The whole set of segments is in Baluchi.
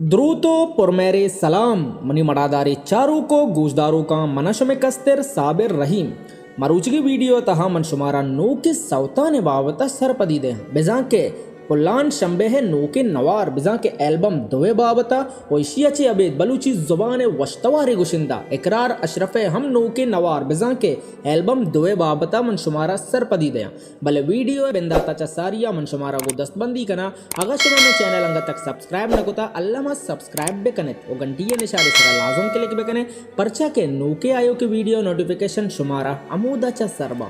دروت و پرمہرے سلام منی مڑادارے چاروک و گوشداروکاں، من شمے کستر صابر رحیم۔ مروچگی ویڈیو تہا من شمارا نوکیں سوتانے بابت سرپدی دیاں، بزاں کہ پلان شمبے نوکیں نوار بزاں کہ البم دوئے بابت و ایشی چے ابید بلوچی زبان وشتوارے گشندہ اقرار اشرف ہم نوکیں نوار بزاں کہ البم دوئے بابت من شمارا سرپدی دیاں۔ بلے ویڈیو ء بندات ء چہ ساری ء من شمارا گوں دستبندی کناں، اگاں شما مئے چینل انگت تک سبسکرائب نہ کتا، الما سبسکرائب بہ کنت و گھنٹی ء نشان ء سرا لازم کلک بہ کنت، پرچا کہ نوکے آیوکیں ویڈیو نوٹیفیکیشن شمارا ہمودا چہ سر باں۔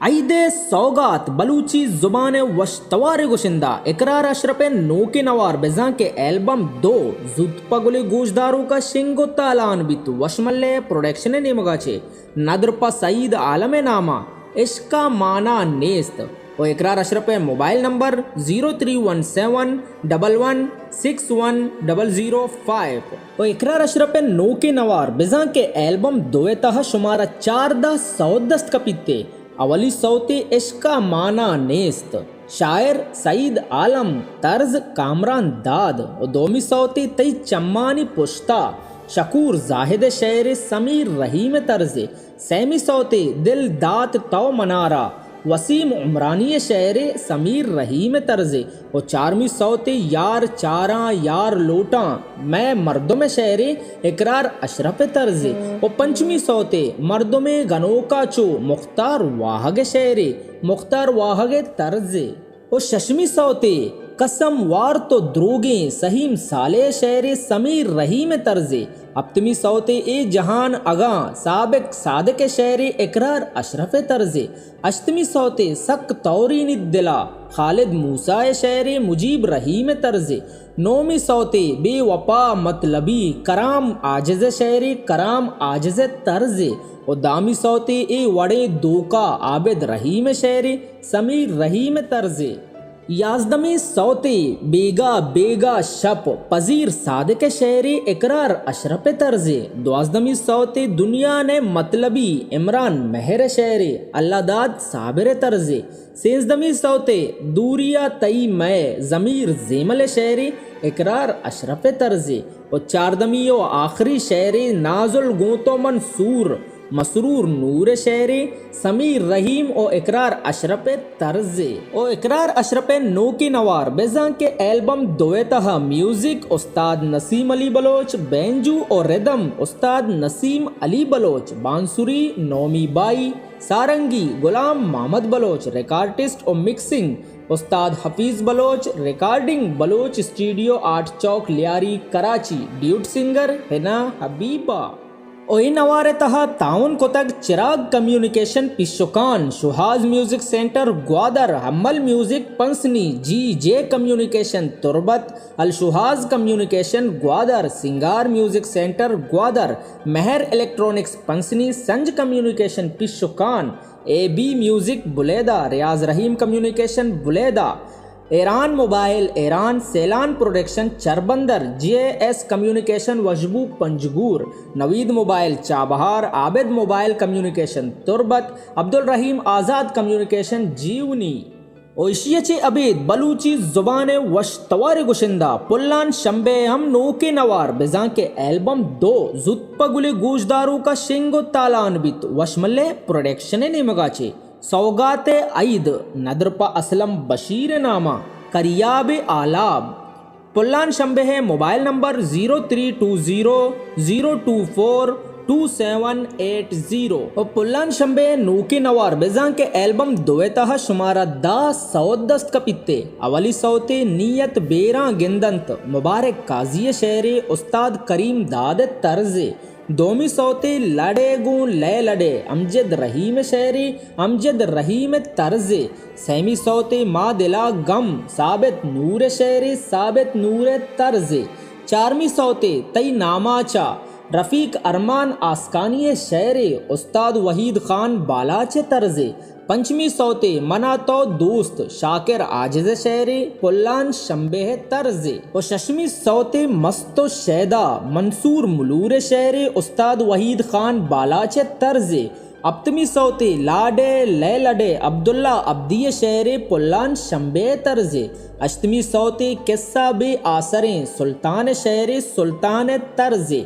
عید ء سوگات بلوچی زبان ء وش توار ء گشندہ اقرار اشرف ء نوکیں نوار بزاں کہ البم دو زوت پہ گلے گوشداروکا شنگ و تالان بیت، وشملے پروڈکشن ء نیمگا چے ندر پہ سعید عالم ء ناما عشق ء مانا نیست و اقرار اشرف ء mobile number zero three one seven double one six one double zero five و اقرار اشرف ء نوکیں نوار بزاں کہ البم دو ء تہا شمارا چاردہ سوت دست کپیت ء اولی سوتے عشق ء مانا نیست، شاعر سعید عالم، طرز کامران داد و دومی سوتے تئی چمانی پشتا، شکور زاہد ء شعر سمیر رحیم ء طرز، سیمی سوتے دل دات تو منارا، وسیم عمرانی ء شعر سمیر رحیم ء طرز و چارمی سوتے یار چاراں یار لوٹاں مئے مردم ء شعر اقرار اشرف ء طرز و پنچمی سوتے مردم ء گنوکا چو مختار واہگ ء شعر مختار واہگ ء طرز و ششمی سوتے قسم وارت و دروگیں سہیم صالح ء شعر سمیر رحیم ء طرز، ہپتمی سوتے اے جہان اگاں سابق صادق ء شعر اقرار اشرف ء طرز، ہشتمی سوتے سک تورینیت دلا خالد موسی ء شعر مجیب رحیم ء طرز، نومی سوتے بے وپا مطلبی کرام عاجز ء شعر کرام عاجز ء طرز و دہمی سوتے اے وڑیں دوکا عابد رحیم ء شعر سمیر رحیم ء طرز۔ یازدمی سوتے بیگا بیگا شپ پذیر صادق ء شعر اقرار اشرف ء طرز۔ دوازدمی سوتے دنیا نے مطلبی عمران مہر ء شعر اللہ داد صابر ء طرز۔ سیزدمی سوتے دوریا تئی مئے ضمیر زیمل ء شعر اقرار اشرف ء طرز۔ و چاردمی و آخری شعر نازل گوں تو من سور مسرور نور ء شعر سمیر رحیم و اقرار اشرف ء طرز و اقرار اشرف ء نوکیں نوار بزاں کہ البم دو ء تہا میوزک استاد نسیم علی بلوچ، بینجو و ردم استاد نسیم علی بلوچ، بانسری نومی بائی، سارنگی غلام محمد بلوچ، ریکارڈسٹ و مکسنگ استاد حفیظ بلوچ، ریکارڈنگ بلوچ اسٹوڈیو آرٹ چوک لیاری کراچی، ڈیوٹ سنگر حنا حبیبہ۔ و اے نوار ء تہا تعاون کتگ چراگ کمیونیکیشن پشکان، شوہاز میوزک سینٹر گوادر، حمل میوزک پنسنی، جی جے کمیونیکیشن تربت، الشوہاز کمیونیکیشن گوادر، سنگار میوزک سینٹر گوادر، مہر الیکٹرانکس پنسنی، سنج کمیونیکیشن پشکان، اے B music Buleda, Riaz Rahim communication بلیدہ، ایران موبائل ایران، سیلان پروڈکشن چربندر، J S communication Washbo Panjgur, Naveed mobile Chabahar, Abid mobile communication Turbat, Abdulrahim Azad communication Jiwani. و ایشی ء چہ ابید بلوچی زبان ء وش توار گشندہ پلان شمبے ہم نوکیں نوار بزاں کہ البم دو زوت پہ گلے گوشداروکا شنگ و تالان بیت، وشملے پروڈکشن ء نیمگا چے سوگات ء عید ندر پہ اسلم بشیر ء ناما کریاب ء آلاب۔ پلان شمبے ء mobile number zero three two zero zero two four two seven eight zero و پلان شمبے ء نوکیں نوار بزاں کہ البم دو ء تہا شمارا دہ سوت دست کپیت ء اولی سوتے نیت بیراں گندنت مبارک قاضی ء شعرے استاد کریم داد ء طرز ء دومی سوتے لڑے گوں لے لڑے امجد رحیم ء شعرے امجد رحیم ء طرز ء سیمی سوتے ما دلا گم ثابت نور ء شعرے ثابت نور ء طرز ء چارمی سوتے تئی ناما چا رفیق ارمان آسکانی ء شعرے استاد وحید خان بالاچ ء طرز ء پنچمی سوتے منا تو دوست شاکر عاجز ء شعرے پلان شمبے ء طرز ء و ششمی سوتے مست و شیدا منصور ملور ء شعرے استاد وحید خان بالاچ ء طرز ء ہپتمی سوتے لاڈے لیلڈے عبداللہ عبدی شعرے پلان شمبے طرزے۔ ہشتمی سوتے قصہ بے آسریں سلطان شعرے سلطان طرزے۔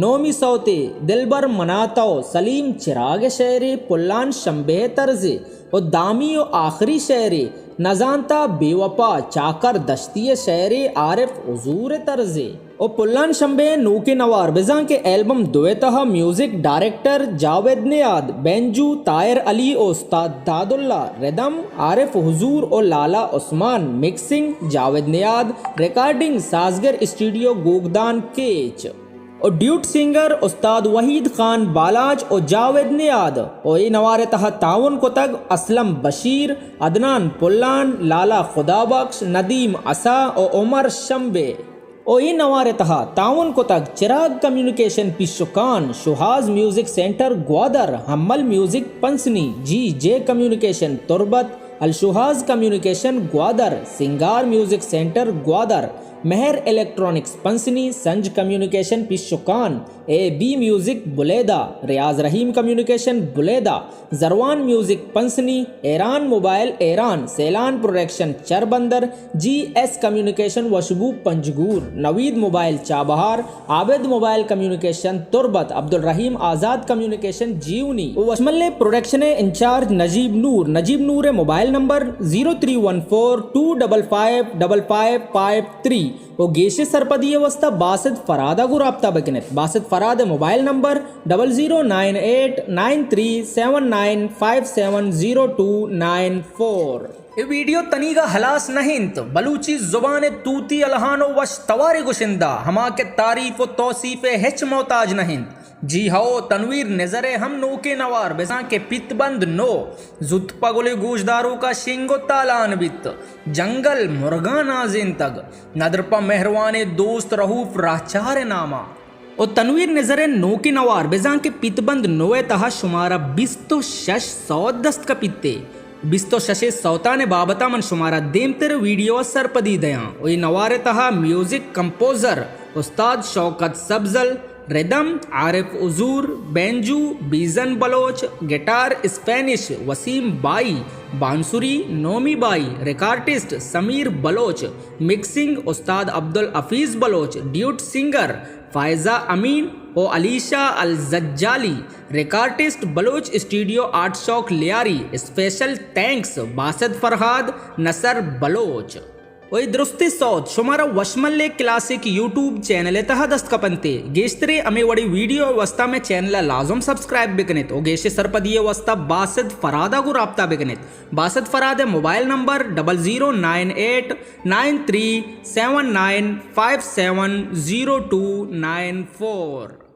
نومی سوتے دلبر مناتو سلیم چراغ شعرے پلان شمبے طرزے۔ و دامی و آخری شعرے نزانتا بے وپا چاکر دشتی شعرے عارف حضور طرزے۔ و پلان شمبے نوکیں نوار بزاں کہ البم دوئے تہا میوزک ڈائریکٹر جاوید نیاد، بینجو طاہر علی و استاد داد اللہ، ردم عارف حضور و لالا عثمان، مکسنگ جاوید نیاد، ریکارڈنگ سازگر اسٹوڈیو گوگدان کیچ۔ و ڈیوٹ سنگر استاد وحید خان بالاچ و جاوید نیاد۔ و اے نوار تہا تعاون کتگ اسلم بشیر، عدنان پلان، لالا خدا بخش، ندیم عصا و عمر شمبے۔ و اے نوار تہا تعاون کتگ چراغ کمیونیکیشن پیشکان، شوہاز میوزک سینٹر گوادر، حمل میوزک پنسنی، جی جے کمیونیکیشن تربت، الشوہاز کمیونیکیشن گوادر، سنگار میوزک سینٹر گوادر، مہر electronics Pasni, Sanj communication Peshkan, A B music Buleda, Riaz Rahim communication Buleda, Zarwan music Pasni, Iran mobile Iran, Sailan production Charbandar, G S communication Washbo Panjgur, Naveed mobile Chabahar, Abid mobile communication Turbat, Abdulrahim Azad communication Jiwani و وشملے production incharge Najeeb Noor. Najeeb Noor mobile number zero three one four two double five double five five three. و گیشیں سرپدی ء واسطہ باسط فراد ء گوں رابطہ بکن ات۔ باسط فراد ء mobile number double zero nine eight nine three seven nine five seven zero two nine four. اے ویڈیو تنیگا ہلاس نہ انت، بلوچی زبان ء توتی الہان و وش توارے گشندہ، ہما کہ تعریف و توصیف ء ہچ محتاج نہ انت۔ جی ہئو، تنویر نزر ء ہم نوکیں نوار بزاں کہ پیت بند نو، زوت پہ گلے گوشداروکا شنگ و تالان بیت۔ جنگل مرگاں نازینتگ، ندر پہ مہروانیں دوست رہوف راہچار ء ناما۔ و تنویر نزر ء نوکیں نوار بزاں کہ پیت بند نو ء تہا شمارا بیست و شش سوت دست کپیت ء بیست و شش سوتان ء بابتا من شمارا دیمتر ویڈیو ء سرپدی دیاں۔ و اے نوار ء تہا میوزک کمپوزر استاد شوکت سبزل، ردم عارف حضور، بینجو بیزن بلوچ، گٹار اسپینش وسیم بائی، بانسری نومی بائی، ریکارڈسٹ سمیر بلوچ، مکسنگ استاد عبدالحفیظ بلوچ، ڈیوٹ سنگر فائزہ امین و علیشہ الزجالی، ریکارڈسٹ بلوچ اسٹوڈیو آرٹ شوق لیاری، اسپیشل تھینکس باسط فرہاد نصر بلوچ۔ و اے درستیں سوت شمارا وشملے کلاسک یوٹیوب چینل ء تہا دست کپنت ء گیشتریں ہمے وڑیں ویڈیو ء واستا مئے چینل ء لازم سبسکرائب بکنیت و گیشیں سرپدی ء واستا باسط فراد ء گوں رابطہ بکنیت۔ باسط فراد ء mobile number double zero nine eight nine three seven nine five seven zero two nine four.